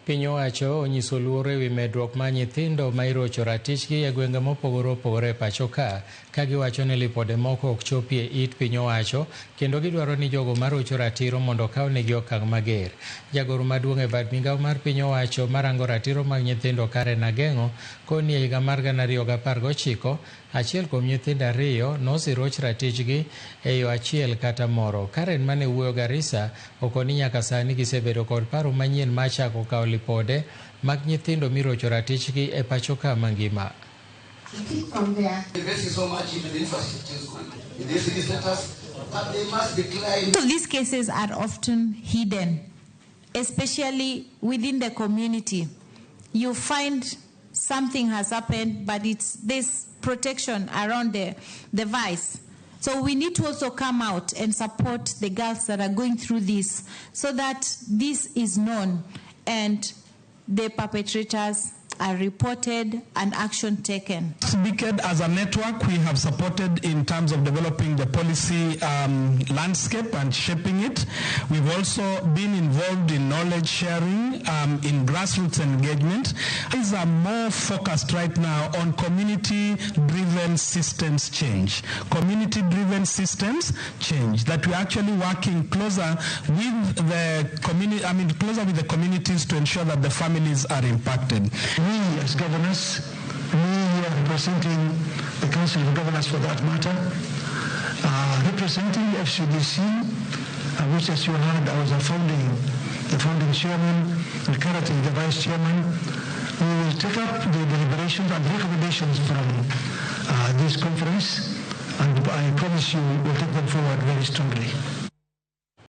Piny owacho onyiso luoro ewi medruok mar nyithindo ma irocho ratichgi e gwenge mopogore opogore e pacho ka, ka giwacho ni lipode moko ok chopi e it piny owacho kendo gidwaro ni jogo marocho ratiro mondo okawnegi okang' mager. Jagoro maduong' e bad migao mar piny owacho marango ratiro mag nyithindo Karen Ageng'o koni e higa mar 2019, achiel kuom nyithindo ariyo noseroch ratichgi e yo achiel kata moro. Karen mane wuoyo Garissa okoni nyaka sani gisebedo kod paro manyien mar chako kawo lipode mag nyithindo mirocho ratichgi e pacho ka mangima. From there. Investing so much into the infrastructures, in the city centers, but they must decline. So these cases are often hidden, especially within the community. You find something has happened, but it's this protection around the vice. So we need to also come out and support the girls that are going through this so that this is known and the perpetrators are reported and action taken. BCAD as a network, we have supported in terms of developing the policy landscape and shaping it. We've also been involved in knowledge sharing, in grassroots engagement. These are more focused right now on community-driven systems change. Community-driven systems change, that we're actually working closer with the community, I mean, closer with the communities to ensure that the families are impacted. We as governors, we here representing the Council of Governors for that matter, representing FCDC, which as you heard, I was the founding chairman and currently the vice chairman. We will take up the deliberations and recommendations from this conference, and I promise you we'll take them forward very strongly.